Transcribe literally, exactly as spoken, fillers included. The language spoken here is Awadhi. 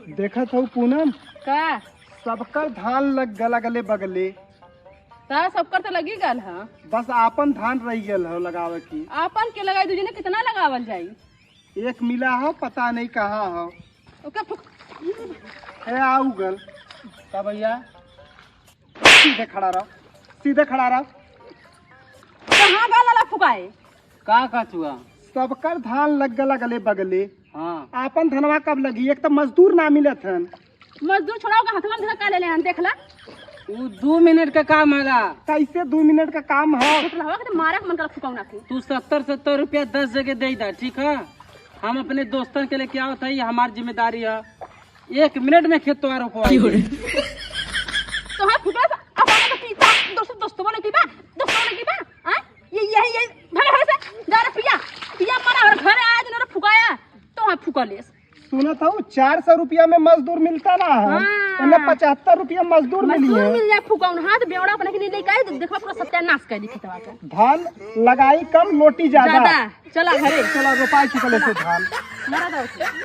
देखत हऊ पूनम, का? सबकर धान लग गल अगले बगले। ता सबकर तो लगी गल ह। बस आपन धान रह गल ह लगावे की। आपन के लगाई, दूजने कितना लगावल जाई? एक मिला हो, पता नहीं कहाँ हो। ओके फुक- ए, आऊ गल। का भैया? सीधे खड़ा रहो, सीधे खड़ा रहो। कहाँ गल ला फुकाए? का कहत हुआ? सबकर धान लग गल अगले बगले। हाँ। आपन धनवा कब लगी? एक तो मजदूर ना मिलत हन। मजदूर छोड़ाओ का हथवा में धक्का ले ले हन, देख ला। उ दू मिनट का काम हला। कैसे दू मिनट का काम है? फुटलहवा के तो मारा के मन कर फुकाऊ ना के। तू सत्तर सत्तर रुपया दस जगह दे दा, ठीक है? हम अपने दोस्तन के लेके आवत है, ये हमार जिम्मेदारी है। एक मिनट में खेत तोहार रोपवाई। तो है फुटला से अपने तो पीता, दोस्त, दोस्तों वाले की बा, दोस्तों वाले की बा, हाँ? ये, यही, यही, भले है से, जा रे पिया, पिया मरा और घर आया, जिन्होंने फुकाया, तो है फुका लेस। सुनत हूँ, चार सौ रुपया में मजदूर मिलता ना है, हाँ। इन्हें पचहत्तर रुपया मजदूर मिली मजदूर है। मिल जाए, फुकाउन हाथ बेवड़ा अपने के लिए लेके आई, तो देखो पूरा सत्यानाश कर दी खेतवा का। धान लगाई कम, लोटी ज्यादा। ज्यादा। चला घरे। चला, रोपाई चुकल है धान। मरा दो।